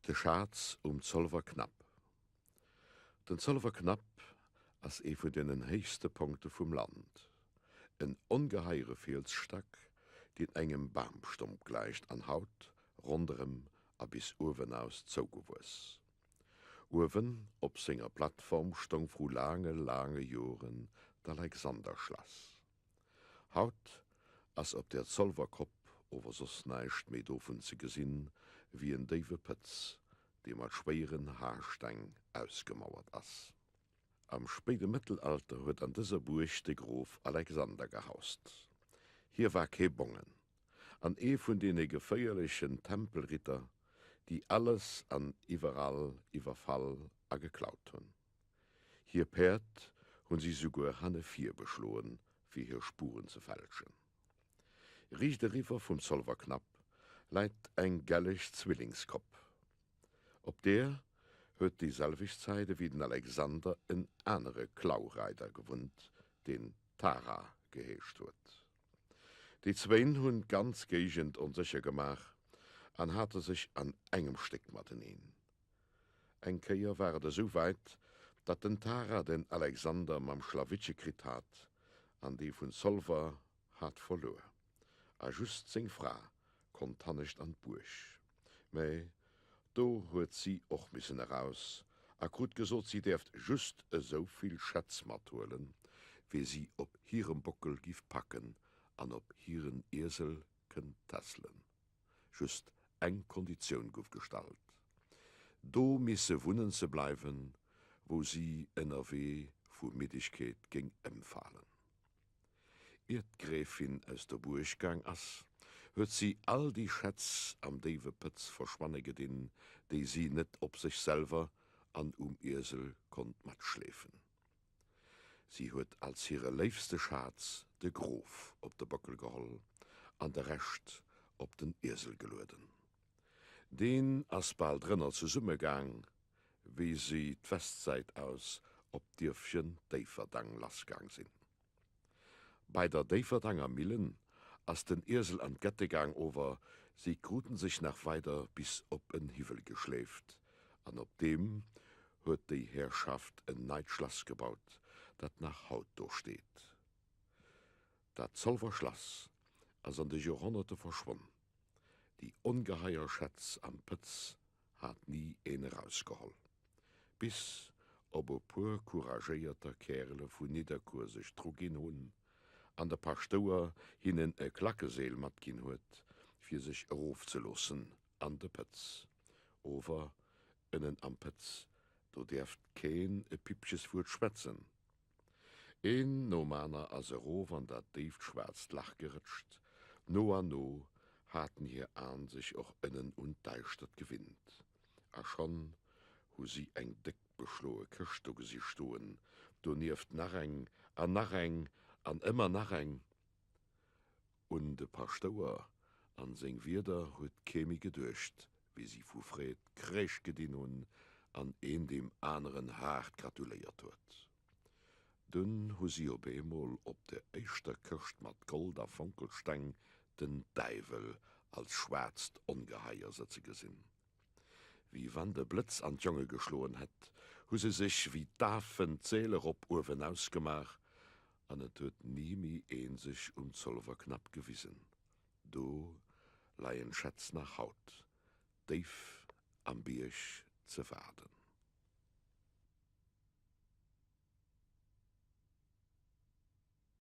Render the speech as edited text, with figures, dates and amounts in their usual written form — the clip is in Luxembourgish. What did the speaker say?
De Schaz um Zolwer Knapp Den Zolwer Knapp ass ee vun deenen héichste Ponkte vum Land. En ongeheiere Fielsstack, deen engem Bamstomp gläicht an haut ronderëm a bis uewenaus zougewuess. Uewen op senger Plattform stong vru laange, laange Joren d'Alexanderschlass. Haut ass op der Zolwer Kopp ower soss näischt méi dovun ze gesinn, wéi en déiwe Pëtz, dee mat schwéieren Haasteng ausgemauert ass. Am spéide Mëttelalter huet an dëser Buerg de Grof Alexander gehaust. Hie war kee Bongen an ee vun deene geféierlechen Tempelritter, déi alles an iwwerall iwwerfall a geklaut hunn. Hir Päerd hunn si souguer hanne vir beschloen, fir hir Spuren ze fälschen. Riicht eriwwer vum Zolwerknapp läit eng gelleg Zwillingskopp. Op deer huet déi selwecht Zäit ewéi den Alexander en anere Klaureider gewunnt, deen Tara geheescht huet. Déi zwéin hunn d'ganz Géigend onsécher gemaach an hate sech an engem Stéck mateneen. Eng Kéier war et esou wäit, datt den Tara den Alexander mam Schlawittche kritt hat an dee vun Zolwer hat verluer. A just seng Fra konnt hannescht an d'Buerg. Mä do huet si och missen eraus a krut gesot, si däerft just esou vill Schätz mathuelen, wéi si op hirem Bockel giff packen an op hiren Iesel kënnt tässelen. Just eng Konditioun gouf gestallt, do misse wunnen ze bleiwen, wou si ënnerwee vu Middegkeet géing ëmfalen. Ier d'Gräfin aus der Buerg gaang ass, huet si all déi Schätz am déiwe Pëtz verschwanne gedinn, déi si net op sech selwer an um Iesel konnt matschleefen. Si huet als hire léifste Schaz de Grof op de Bockel geholl an de Rescht op den Iesel gelueden. Deen ass bal drënner zesummegaang, wéi si d'Westsäit aus op d'Dierfchen Déifferdang lassgaang sinn. Bei der Déifferdanger Millen ass den Iesel an d'Gette gaang, ower si kruten sech nach weider bis op en Hiwwel geschleeft, an op deem huet déi Herrschaft en neit Schlass gebaut, dat nach haut do steet. Dat Zolwer Schlass ass an de Joerhonnerte verschwonn, déi ongeheier Schätz am Pëtz hat ni een erausgeholl. Bis op e puer couragéierter Kärele vun Nidderkuer sech dru ginn hunn an de Paschtouer hinnen e Klackeseel matginn huet, fir sech erofzeloossen an de Pëtz. Ower ënnen am Pëtz, do däerft keen e Pippcheswuert schwätzen. Een nom aner ass erof an dat déift schwaarzt Lach gerëtscht. No an no haten hir Aen sech och ënnen un d'Däischtert gewinnt, a schonn hu si eng déck beschloe Këscht do gesi stoen, donieft nach eng an nach eng an ëmmer nach eng. Un de Paschtouer an seng Wierder huet kee méi geduecht, wéi si vu Freed Kräisch gedinn hunn an een deem aneren haart gratuléiert huet. Dunn hu si op eemol op der éischter Këscht mat Gold a Fonkelsteng den Däiwel als schwaarzt Ongeheier sëtze gesinn. Wéi wann de Blëtz an d'Jonge geschloen hätt, hu se sech wéi d'Afen d'Seel erop uewenaus gemaach, an et huet ni méi een sech um Zolwerknapp gewisen. Do leien d'Schätz nach haut, déif am Bierg ze waarden.